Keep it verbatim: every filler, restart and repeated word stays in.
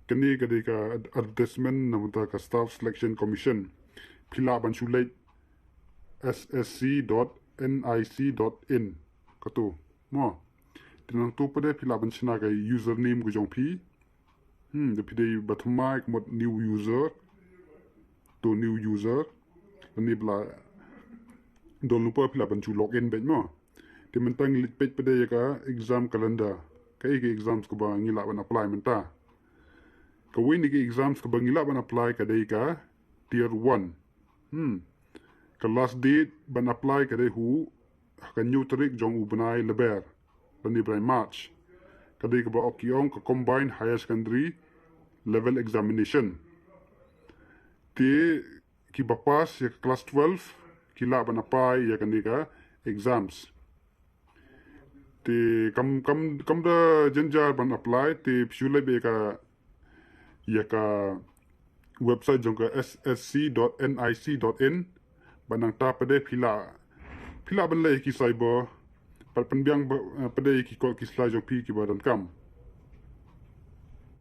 Kane ka dei ka advertisement na bynta ka Staff Selection Commission. Phi lah ban shu leit S S C dot N I C dot in. Kato. Mo. Te nangto pat de phi lah ban shna ka username ka jong phi. Hmm, da phi dei ba thymmai ka mut new user. To new user. Lane ba la don lypa phi lah ban shu log in beit mo. Te mynta ngi leit peit pat de ïa ka exam calendar. Kaei ka exams kaba ngi lah ban apply mynta. Kawei na ki exams kaba ngi lah ban apply ka dei ka tier one. Hmm. Ka last date ban apply ka dei ha ka hynñiew tarik jong u bnai Lber, lane bnai March. Ka dei kaba ki ong ka Combined Higher Secondary Level Examination. Te kiba pass ïa ka class twelve ki lah ban apply ïa kane ka exams. Te kam, kam, kam da jynjar ban apply, te phi shu leit beit ïa ka, ïa ka website jong ka S S C dot N I C dot in. Bad nangta pat de phi lah, phi lah ban leit ïa ki cyber. Bad pynbiang ba, eh, pat de ïa ki kot ki sla jong phi kiba donkam.